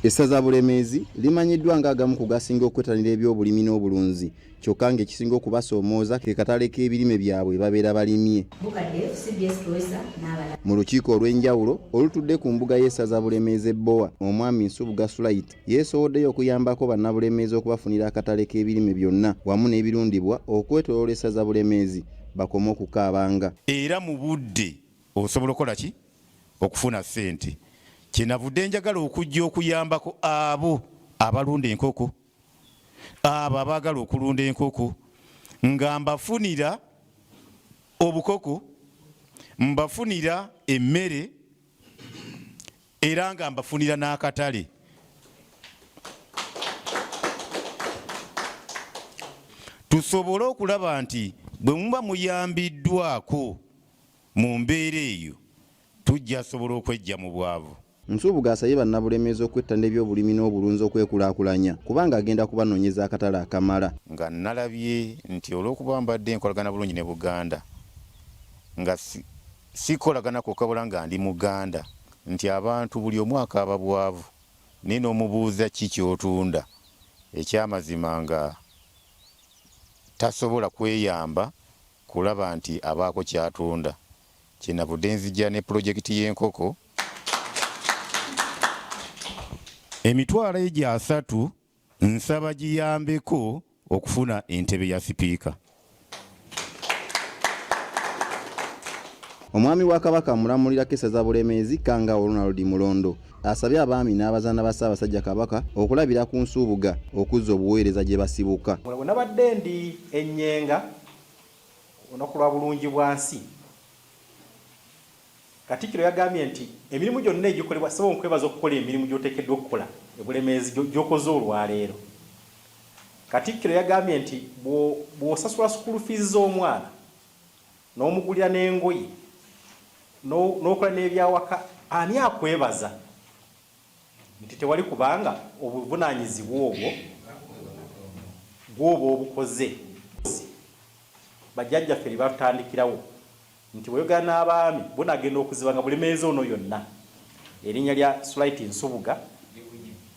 Essaza Bulemeezi limanyiddwa ng'agamu ku gasinga okwettanira ebyobulimi n'obulunzi kyokka ng'ekisinga okubasoomooza ke katale k'ebirime byabwe babeera balimye. Bukedde, cbs Professor n'abalala. Mu lukiiko olw'enjawulo olutudde ku mbuga y'essaza Bulemeezi e Bbowa, Omwami Nsubuga Sulait yeesowoddeyo okuyambako Bannabulemeezi okubafunira akatale k'ebirime byonna wamu n'ebirundibwa okwetoloola essaza Bulemeezi bakome okukaabanga. Era mu budde osobola okukola ki? Okufuna ssente. Kyenavudde njagala okujja okuyambako abo abalunda enkoko, abo abaagala okulunda enkoko nga mbafunira obukoko, mbafunira emmere era nga mbafunira n'akatale. Tusobole okulaba nti bwe muba muyambiddwako mu mbeera eyo tujja sobola okweggya mu bwavu. Nsubuga asabye Bannabulemeezi okwettanira ebyobulimi n'obulunzi okwekulaakulanya kubanga agenda kubanoonyeza akatale akamala. Nga nalabye nti olw'okuba mbadde nkolagana bulungi ne Buganda, nga si kukolagana kwokka wabula nga ndi Muganda, nti abantu buli omu akaaba bwavu naye n'omubuuza ki ky'otunda, eky'amazima nga tasobola kweyamba kulaba nti abaako ky'atunda. Kyenavudde nzija ne pulojekiti y'enkoko. Emitwalo egyo asatu nsaba giyambeko okufuna entebe ya sipiika. Omwami wa Kabaka amulamulirako essaza Bulemeezi, Kkangaawo Ronald Mulondo asabye abaami n'abazaana ba Ssaabasajja Kabaka okulabira ku Nsubuga okuzza obuweereza gye basibuka. Bwe nabadde ndi e Nyenga olunaku lwa Bulungibwansi, Katikkiro yagambye nti emirimu gyonna egikolebwa ssebo nkwebaza okukola emirimu gy'oteekeddwa okukola e Bulemeezi gy'okoze olwaleero. Katikkiro yagambye nti bw'osasula school fees z'omwana, n'omugulira n'engoye, n'okola n'ebyawaka ani akwebaza nti tewali kubanga obuvunaanyizibwa obwo gw'oba obukoze. Bajjajjaffe lye batutandikirawo nti bw'oyogera n'abaami bunagenda okuziba nga Bulemeezi ono yonna erinnya lya Sulait Nsubuga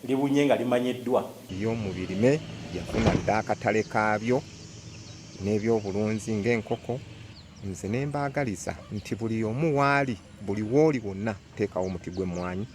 libunye nga limanyiddwa. Yo mu birime yafuna dda akatale kaabyo n'ebyobulunzi ng'enkoko. Nze ne mbaagaliza nti buli omu waali, buli w'oli wonna teekawo omuti gw'emmwanyi.